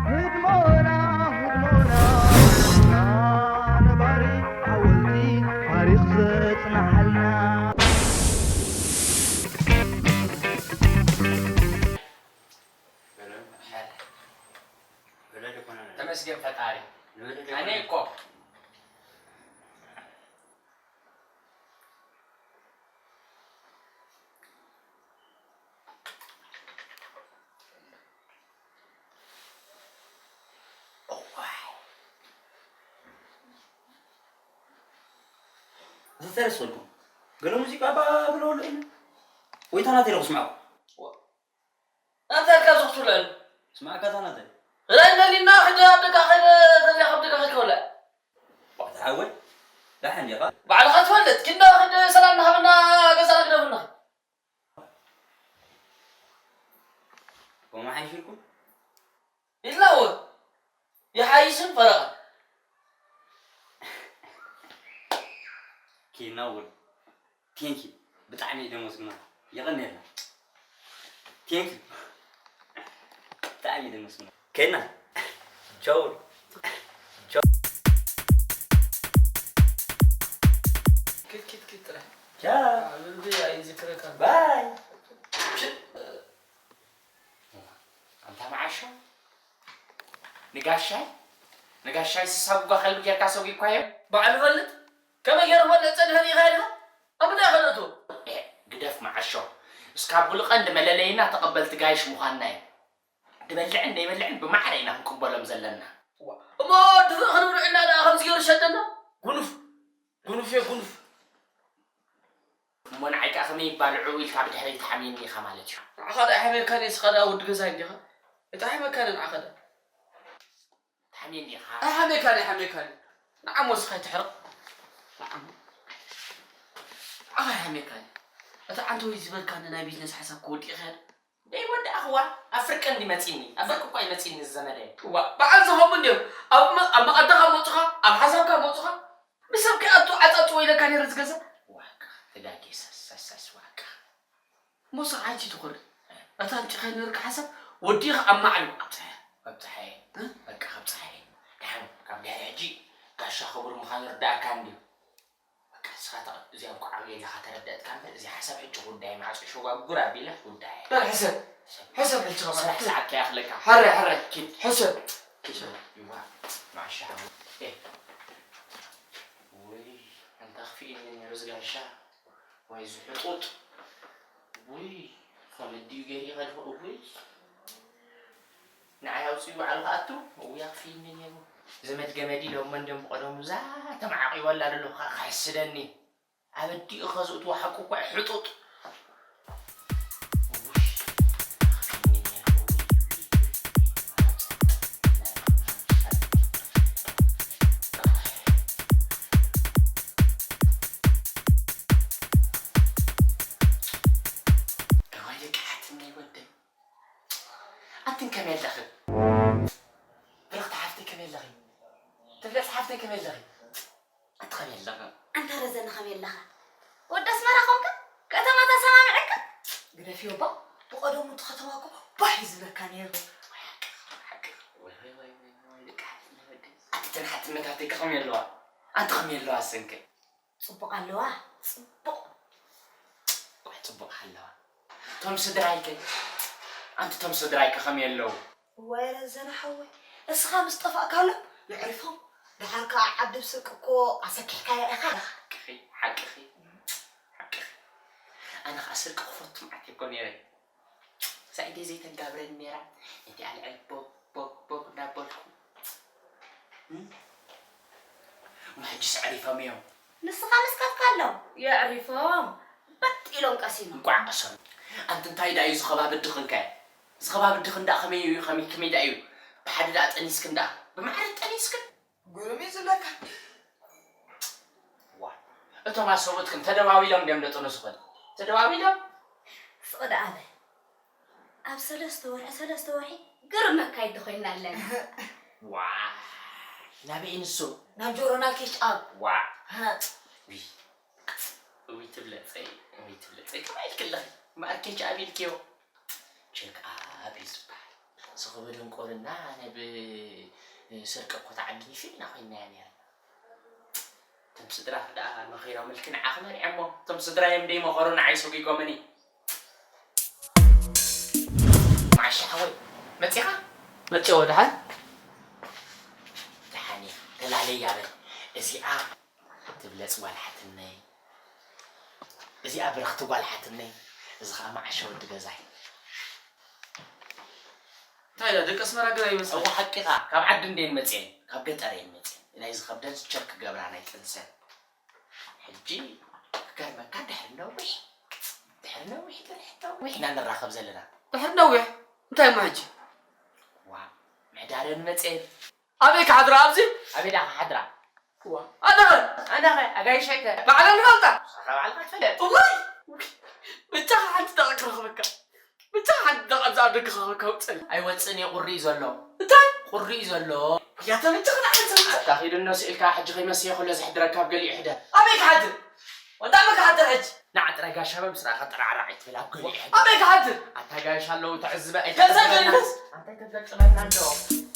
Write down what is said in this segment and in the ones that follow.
ህድሞና፣ ህድሞና፣ ነባሪ ሓወልቲ ታሪኽ ዘጽንሓልና። ተመስገን ፈጣሪ። ኣነ እኮ እዋይ። ተተረስበልኩም። ገለ ሙዚቃ ባብለወሉ ኢሉ። ወይ ታናት ኢለ ክስምዓኩም። ኣንተ ካብ ዝኽትብለሉ። ስማዕካ ታናተ። ራይ ነሊና ክደ ኣብ ደጋ ከደ ተዚያ ካብ ደጋ ከይከውለ። ዋታ ሓወይ። ዳሕን ዲኻ? ባዕልኻ ትፈልጥ። ክንደ ክደ ሰላም ንሃበና ገዛና ግደፉና። ወመሓይሽልኩም? ኢልናዎ። ይሓይሽን ፈረቓ። ኪና እውን። ቴንኪ። ብጣዕሚ እዩ ደመስግና። የቐንየልና። ቴንኪ። ብጣዕሚ እዩ ደመስግና። ኬና። ቻው። ቻው። ኪድ፣ ኪድ፣ ኪድ ጥራሕ። ቻው። ልቢ ኣይዝክረካን። ባይ። ሽት። ኣንታ መዓሾ፣ ንጋሻይ፣ ንጋሻይ ስሳ ጉጓ ከልቢ ጌርካ ሰጒግኳዮ? ባዕሉ ይፈልጥ። ከመይ ገይሩ ክበልዕ ጸኒሑ ርኢኻዮ ዲኻ? ኣብ ምንታይ ከነእትዎ? ኤ፣ ግደፍ መዓሾ። እስካብ ብሉ ቀንዲ መለለይና ተቐበልቲ ጋይሽ ምዃንና እዩ። ድበልዕን ደይበልዕን ብማዕረ ኢና ክንቅበሎም ዘለና። እሞ ድፍእ ክንብል ውዒልና ደኣ ከምዚ ገይሩ ዝሸጠና? ጉኑፍ፣ ጉኑፍ እየ፣ ጉኑፍ። እሞ ንዓይ ከኣ ከመይ ይባልዑ ኢልካ ብድሕረይ ትሓምየኒ ኢኻ ማለት እዩ። ንዓኻ ደኣ ኣይሓምየካን እየ፣ ንስኻ ደኣ ወዲ ገዛይ እንዲኻ። ኣይትሓምየካን እየ ንዓኻ ደኣ። ትሓምየኒ ኢኻ። ኣይሓምየካን እየ፣ ኣይሓምየካን እየ። ንዓሞ ንስኻ ኣይትሕረቕ። ንዓሞ። ንዓኻ ኣይሓምየካን እየ። እቲ ዓንተወይ ዝበልካኒ ናይ ቢዝነስ ሓሳብ ከወዲእካዮ ዶ? ደይወዳእኽዋ፣ ኣብ ፍርቂ እንዲ መጺኒ፣ ኣብ ፍርቂ እኳ ይመጺኒ ዝዘመደይ። እዋ፣ በዓል ዝኸውን ድዮም? ኣብ መ-፣ ኣብ መቐዳኻ መጹኻ፣ ኣብ ሓሳብካ መጹኻ፣ ብሰብ ከይኣቱ ዓጻጽዎ ኢለካ ነይረ ዝገዛ። ዋካ፣ ተጋጌሰ፣ ሰሰስ፣ ዋካ። ሞሳ ዓይቺ ትኾሪ። እታ ኣምጪኻዮ ነርካ ሓሳብ ወዲኻ ኣብ ማዕሉ ኣብጽሐ። ኣብጽሐ። እ? በቃ ኣብጽሐ። ደሓን፣ ካብ ድሕሪ ሕጂ ጋሻ ክቡር ምዃኑ ይርዳእካ እንድዩ። በቃ ንስኻ ተቐ-፣ እዚኣ እኮ ዓብየ ጌርካ ተረደእትካ እምበር፣ እዚኣ ሓሳብ ሕጂ ጉዳይ ማዕጾ ሸጓጉር ኣቢላ ጉዳይ። በል ሕሰብ፣ ሕሰብ ሕጂ ኸማን። ስራሕ ሰዓት ከይኣኽለካ። ሕረ፣ ሕረ። ኪድ። ሕሰብ። ኪድ። ይዋ፣ ማዕሻ ሓወይ። ኤ። ውይ፣ ኣንታ ክፍኢኒ ነይሩ እዚ ጋሻ። ወይ እዚ ሕጡጥ። ውይ፣ ከም ኣዲኡ ገይሩ ይኸድፎ። ውይ። ንዓይ ኣውፅኡ ባዕሉ ክኣቱ፣ እውይ ኣኽፊእኒ ነይሩ። ዘመድ ገመድ ኢሎም መንደም ብቐደሙ እዛ ተመዓቂበላ ዘሎ ከ-፣ ከሕስደኒ። ኣብ ኣዲኡ ከዝእትዎ ሓቁ እኳ እዩ ሕጡጥ። እውይ ኣኽፊእኒ ነይሩ። እዋይ ደቂ ሓትነይ ወደይ። ኣትን ከመይ ኣለኽን? ብርኽቲ ሓፍተይ ከመይ ኣለኺ? ትፍለጥ ሓፍተይ ከመይ ኣለኺ? ኣቲ ከመይ ኣለኺ? ኣንታ ረዘነ ከመይ ኣለኻ? ወዲ ኣስመራ ኾንካ? ከተማ ተሰማሚዐካ? ግደፍዮ እባ፣ ብቐደሙ እቲ ከተማ እኮ ባህ እዩ ዝብለካ ነይሩ። ወይ ሓቅኺ፣ ሓቅኺ። ወይ፣ ወይ፣ ወይ፣ ወይ፣ ወይ፣ ደቂ ሓትነይ ወደይ። ኣቲ እተን ሓትነታተይ ከ ከመይ ኣለዋ? ኣንቲ ከመይ ኣለዋ ሰንከይ? ጽቡቕ ኣለዋ፣ ጽቡቕ። ጽቡቕ፣ ጽቡቕ ኣለዋ። እቶም ስድራይከ? ኣንቲ እቶም ስድራይከ ከመይ ኣለዉ? እዋይ ረዘነ ሓወይ፣ እስኻ ምስ ጠፋእካሎም የዕሪፎም። ደሓር ከኣ ዓዲ ብስርቂ እኮ ኣሰኪሕካያ ኢኻ። ሓቅኺ፣ ሓቅኺ፣ ሓቅኺ። ኣነ ኸኣ ስርቂ ክፈቱ መዓት እኮ ነይረ። ሳይደይ ዘይተጋብረኒ ነይራ። ነቲኣ ልዕል ቦግ፣ ቦግ፣ ቦግ እናበልኩ። እም? እሞ ሕጂስ ኣዕሪፎም እዮም። ንስኻ ምስ ከድካሎም የዕሪፎም። በጥ ኢሎም ቀሲኖም። እንቋዕ ቀሰኑ። ኣንቲ እንታይ ደኣ እዩ ዝኸባብድኽን ከ? ዝኸባብድኽን ደኣ ከመይ እዩ? ከመይ፣ ከመይ ደኣ እዩ? ብሓደ ደኣ ጠኒስክን ደኣ? ብማዕረ ጠኒስክን? ግርም እዩ ዝብለካ። ዋ፣ እቶም ኣሰብኡትክን ተደዋዊሎም ድዮም ደጠነሱኽን? ተደዋዊሎም? ስቕ ደኣ በል። ኣብ ሰለስተ ወርሒ፣ ሰለስተ ወርሒ ግርም መካይዲ ኮይና ኣለና። ዋ፣ ናበይ ንሱ? ናብ ጆሮናል ኬች ኣብ። ዋ። ሃ። ውይ፣ ውይ ትብለጸይ፣ ውይ ትብለጸይ። ከመይ ኢልኪ ኣለኺ? እምበኣር ኬች ኣብ ኢልክዮ። ቼክ ኣብ እዩ ዝበሃል። ስኽቢ ድንቁርና፣ ኣነ ብስርቂ እኮ ተዓቢኒ ፊልና ኮይንናያ ነይርና። እቶም ስድራ ደኣ መኺሮምልኪ ንዓኺ መሪዖሞ። እቶም ስድራዮም ደይመኸሩ ንዓይ ሰጒጎምኒ። መዓሻ ሓወይ፣ መጺኻ? መጺኦ ደሓን? ደሓን እየ። ተላለያ በል። እዚኣ ትብለጽ ጓል ሓትነይ። እዚኣ ብርኽቲ ጓል ሓትነይ። እዚ ኸኣ መዓሻ ወዲ ገዛይ። እንታይ ኢላ? ደቂ ኣስመራ ገዛ ይመስል። እወ፣ ሓቂኻ። ካብ ዓዲ እንድየን መጽየን፣ ካብ ገጠር እየን መጽየን። ናይዚ ከብደን ቸክ ክገብራ ናይ ጥንሰን። ሕጂ ክገርመካ፣ ድሕሪ ነዊሕ፣ ድሕሪ ነዊሕ፣ ድሕሪ ነዊሕ ኢና ንራኸብ ዘለና። ድሕሪ ነዊሕ? እንታይ እሞ ሕጂ? ዋ፣ ምሕዳረን መጽየን። ኣበይ ክሓድራ ኣብዚ? ኣበይ ደኣ ክሓድራ? ዋ፣ ኣነኸ? ኣነኸ? ኣጋይሸይከ? ባዕላ ንፈልጣ። ንስኻ ባዕልኻ ትፈልጥ። እዋይ! ብቻ ሓንቲ ደቒቕ ክረኽበካ። ብቻ ሓንቲ ደቓ ኣብዛ ኣብ ደገ ክረኽበካ ውጸል። ኣይወጽእን እየ፣ ቁሪ እዩ ዘሎ። እንታይ? ቁሪ እዩ ዘሎ። ያተ ብቻ ክና ሓንቲ ውጸል። ኣታ ኺድ እኖ ስኢልካ፣ ሕጂ ከይመስየ ከሎ ዘሕድረካ ኣብ ገሊኡ ሕደር። ኣበይ ክሓድር? ወንዳ ኣበይ ክሓድር ሕጂ? ንዓ ጥረ ጋሻ በምስራኻ ጥራዕራዕ ኣይትበል፣ ኣብ ገሊኡ ሕደር። ኣበይ ክሓድር? ኣታ ጋሻ ኣለዉ ተዕዝበ ገዛ ኣይትበል። ገሊኡስ? ኣንታይ ተገጥመና እንዶ?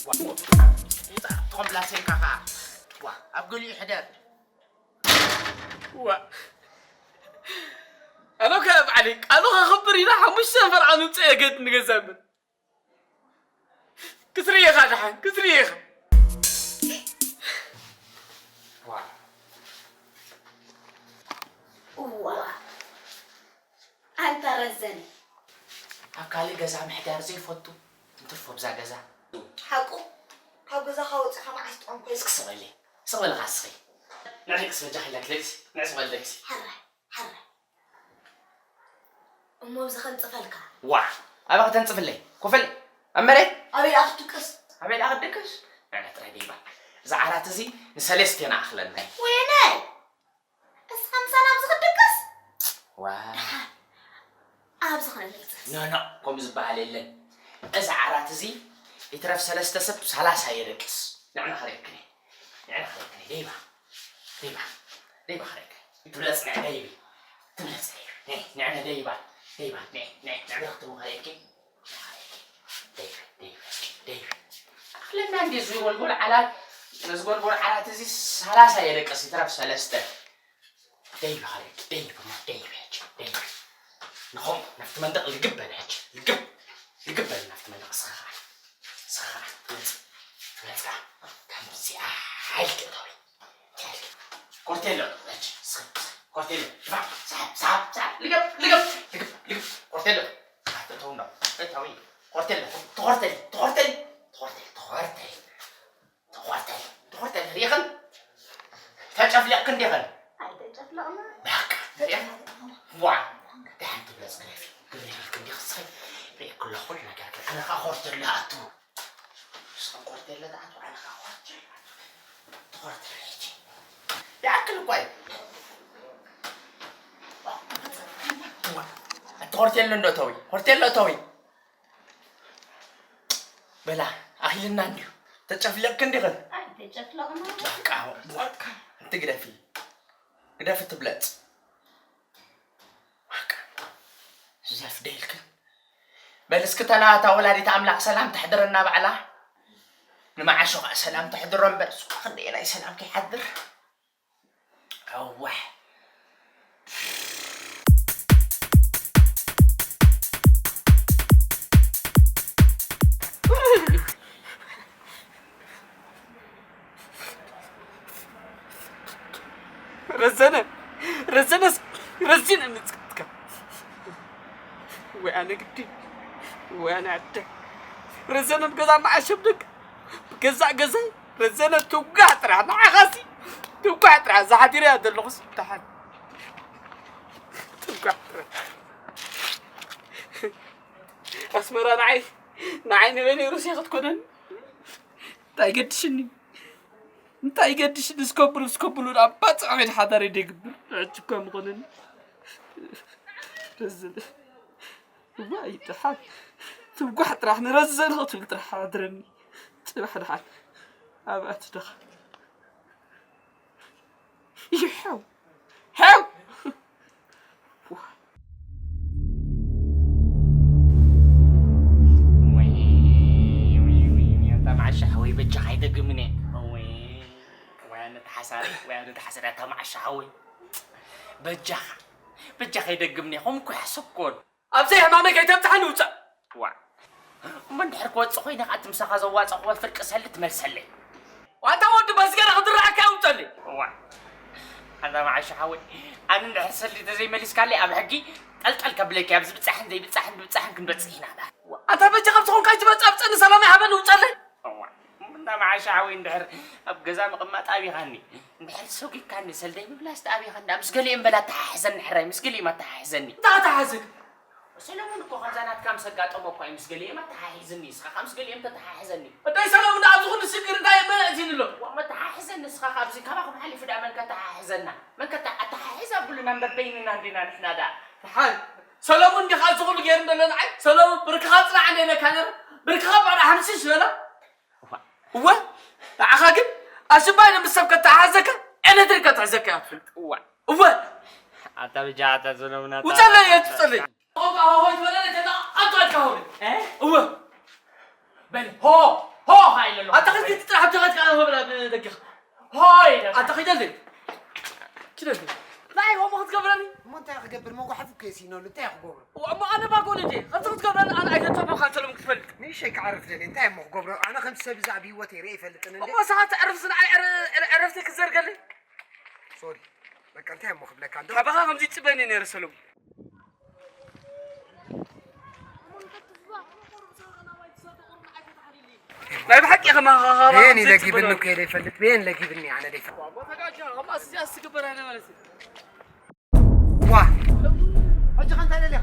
ዋ፣ ውጻእ፣ ትኾን ብላሴንካ ኸዓ። ዋ፣ ኣብ ገሊኡ ሕደር። ዋ። ኣነ ከ ባዕለይ ቃሉ ከኽብር ኢለ ሓሙሽተ ፈርዖን ውፅእ የገድ ንገዛምን። ክትርኢ ኢኻ ደሓን፣ ክትርኢ ኢኻ። ዋ። እዋ። ኣንታ ረዘነ። ኣብ ካልእ ገዛ ምሕዳር ዘይፈቱ እንትርፎ ብዛ ገዛ። ሓቁ፣ ካብ ገዛኻ ወጺኻ መዓስ ጥዑም ኮይኑ? እስኪ ስቕ በሊ፣ ስቕ በሊ ኻስኺ። ንዕይ ቅስ በጃኺ ኢላኪ ደቅሲ፣ ንዕይ ስቕ በሊ ደቅሲ። ሕራይ፣ ሕራይ። እሞ ኣብዚ ከንጽፈልካ? ዋ፣ ኣበይ ከተንጽፍለይ? ኮፍ በሊ። ኣብ መሬት? ኣበይ ደኣ ክትድቅስ? ኣበይ ደኣ ክትድቅስ? ንዕና ጥራይ ደይባ። እዚ ዓራት እዚ ንሰለስቴና ኣኽለና እዩ። ወይነይ! እስኻ ምሳና ኣብዚ ክትድቅስ? ዋ። ደሓን ኣብዚ ኸነንጽፍ። ኖ፣ ኖ፣ ከምኡ ዝበሃል የለን። እዚ ዓራት እዚ ይትረፍ ሰለስተ ሰብ ሰላሳ የደቅስ። ንዕና ኸርእየክን እየ። ንዕና ኸርእየክን እየ። ደይባ። ደይባ። ደይባ ኸርእየክን እየ። ትብለጽ ንዕ ደይቢ። ትብለጽ ደይቢ። ንዕ፣ ንዕና ደይባ። ደይባ። ንዕ፣ ንዕ፣ ንዕ ብረኽቲ ኸርእየኪ። ደይበ፣ ደይበ፣ ደይበ። ኣኽለና እንዲ ዝጎልጎል ዓላት፣ ዝጎልጎል ዓላት እዚ ሰላሳ የደቅስ ይትረፍ ሰለስተ። ደይበ፣ ደይበ፣ ደይበ፣ ደይበ። ንኹም ናብቲ መንደቕ ልግብ በል ሕጂ። ልግብ፣ ልግብ በል ናብቲ መንደቕ። እስኻ ኸዓ፣ እስኻ ኸዓ፣ ትመጽእ፣ ትመጽእ። ከምዚኣ ኢልኪ እተዊ። ኮርቴሎ፣ ሕጂ፣ ስቕ፣ ስቕ፣ ኮርቴሎ፣ ድፋዕ፣ ሰሓብ፣ ሰሓብ፣ ሰሓብ፣ ልገብ፣ ልገብ፣ ልገብ፣ ልገብ፣ ኮርቴሎ፣ ሰሓብ፣ እተው እንዶ፣ እተዊ፣ ኮርቴሎ፣ ተኾርተሊ፣ ተኾርተሊ፣ ተኾርተሊ፣ ተኾርተሊ፣ ተኾርተሊ፣ ተኾርተሊ፣ ሪኢኽን? ተጨፍሊቕክን ዲኽን? ኣይተጨፍለቕና። በቃ፣ ሪኢኽን? ዋ፣ ደሓን ትብለጽ ግረፊ፣ ግረፊ፣ ክንዲ ክስኸይ፣ ሪእክ ኣለኹ፣ ነገር ግን፣ ኣነ ኸኣ ኮርቴሎ ኣቱ። ንስኹም ኮርቴለ ትኣትዉ፣ ኣነ ኸኣ ኮርቴለ ኣትዉ። ትኾርቴለ ሕጂ። ይኣክል እኳ እዩ። እቲ ኮርቴለ እንዶ እተዊ፣ ኮርቴለ እተዊ። በላ፣ ኣኺልና እንድዩ። ተጨፍለቕኪ እንዲኽን? ኣይተጨፍለቕና። በቃ፣ በቃ። ኣንቲ ግደፊ። ግደፊ ትብለጽ። በቃ፣ ዘፍ ደይልክን። በል እስኪ ተናታ ወላዲት ኣምላኽ ሰላም ተሕድረና ባዕላ። ንመዓሾ ኸዓ ሰላም ተሕድሮ እምበር፣ እሱ ኸዓ ክንደየናይ ሰላም ከይሓድር። ኣዋሕ። ረዘነ፣ ረዘነስ፣ ረዚነ ንጽቅትካ። ወይ ኣነ ግዲ፣ ወይ ኣነ ዓደ። ረዘነ ብገዛ መዓሸብ ደግ፣ ብገዛእ ገዛይ፣ ረዘነ ትውጋዕ ጥራሕ፣ ንዓኻሲ ትውጋዕ ጥራሕ፣ እዛ ሓዲረያ ዘለኹስ ደሓን። ትውጋዕ ጥራሕ። ኣስመራ ንዓይ፣ ንዓይ ንበይነይ ሩስያ ክትኮነኒ? እንታይ ገድሽኒ? እንታይ ይገድሽ? ንስከብሉ፣ ስከብሉ፣ ኣብ ባጽዕ ቤት ሓዳር ይደግብር። ሕጂ እኮ ምኾነኒ። ረዘነ። እዋይ፣ ደሓን። ትጓሕ ጥራሕ፣ ንረዘነ ክትብል ጥራሕ ሓድረኒ። ጽባሕ ደሓን። ኣብኣ ትደኻ። ይሐው። ሐው። ነቲ ሓሳረ ወይ ኣብ ነቲ ሓሳረ ኣታ መዓሻ ሓወይ። በጃኻ በጃኻ ይደግምኒ ኹም እኮ ይሕሰብኮን። ኣብዘይ ሕማመይ ከይተብፅሓኒ ውፃእ። ዋ እሞ እንድሕር ክወፅእ ኮይነ ከዓ እቲ ምሳኻ ዘዋፀእኹዎ ፍርቂ ሰሊ ትመልሰለይ። ዋታ ወዲ በዝገራ ክትረኣካ ይውፀለይ። ዋ ኣታ መዓሻ ሓወይ ኣነ እንድሕር ሰሊ ተዘይመሊስካለይ ኣብ ሕጊ ጠልጠል ከብለኪ ኣብዚ ብፃሕን ዘይብፃሕን ብብፃሕን ክንበፅሕ ኢና። ኣታ በጃ ካብ ዝኾንካ ይትመፅእ ኣብ ፀኒ ሰላም ይሃበኒ ውፀለይ። እዋ እንዳ መዓሻ ሓወይ እንድሕር ኣብ ገዛ ምቕማጥ ኣቢኻኒ እንድሕር ሰጒግካኒ ሰልደይ ምብላስ ኣቢኻ እንዳ ምስ ገሊኦም በላ ኣተሓሕዘኒ ሕራይ ምስ ገሊኦም ኣተሓሕዘኒ። እንታይ ኣተሓሕዝክ? ሰለሙን እኮ ከምዛ ናትካ ምስ ኣጋጠሞ እኮ እዩ ምስ ገሊኦም ኣተሓሒዝኒ ንስኻ ከዓ ምስ ገሊኦም ተተሓሕዘኒ። እንታይ ሰለሙን ኣብዚ ኩሉ ሽግር እንታይ መን ኣእትዩኒ ኣሎ? ዋ መተሓሕዘኒ ንስኻ ካብዚ ካባኹም ሓሊፉ ደኣ መን ከተሓሕዘና? መን ከተ ኣተሓሕዝ ኣብሉና እምበር በይንና እንዲና ንሕና ደኣ። ሓይ ሰለሙን እንዲኻ እዚ ኩሉ ገይሩ እንደሎ ንዓይ ሰለሙን ብርክኻ ጽናዕ እንደ ኢለካ ነይረ ብርክኻ ባዕዳ ሓምሽሽ በላ። እወ ንዓኻ ግን ኣሽባይ ንምሰብ ከተሓዘካ ኤሌክትሪክ ከተሕዘካ እያ ትፈልጥ። እዋ እወ ኣታ ብጃ ኣታ ሰለሙን ኣታ ውፀለይ እየ ትፀለይ። ሆይ ትበለለ ተና ኣቶ ኣትካ ሆይ እ? እወ በል ሆ ሆ ሃይለሎ ኣታ ከዚ ትጥራሕ ብጃኻ ትካ ሆ ብላ ደገኻ ሆይ ኣታ ኺደልይ ኪደልይ ናይ ሆሞ ክትገብረኒ እሞ እንታይ ክገብር መጓሓፍ እኮ የሲኖሉ እንታይ ክገብሮ እሞ ኣነ ባጎን እንዴ ከምዚ ክትገብረኒ ኣነ ኣይተጠበኻን ሰለሙን ክትፈልጥ ንእሸይ ክዓርፍ ደልየ እንታይ እሞ ክገብሮ ኣነ ከም ሰብ እዛ ኣብ ህይወት ይርኢ ኣይፈልጥን እንዴ እሞ ሰዓት ዕርፍስ ንዓይ ዕረፍቲ ክትዘርገለይ ሶሪ በቃ እንታይ እሞ ክብለካ እንዶ ካባኻ ከምዚ ይፅበኒ ነይረ ሰለሙን ናይ ብሓቂ ከማኻ ቤን ይለጊብኒ እኮ የለ ይፈልጥ ቤን ለጊብኒ ኣነ ደይፈ ዋ ሕጂ ከንታ ደሊኻ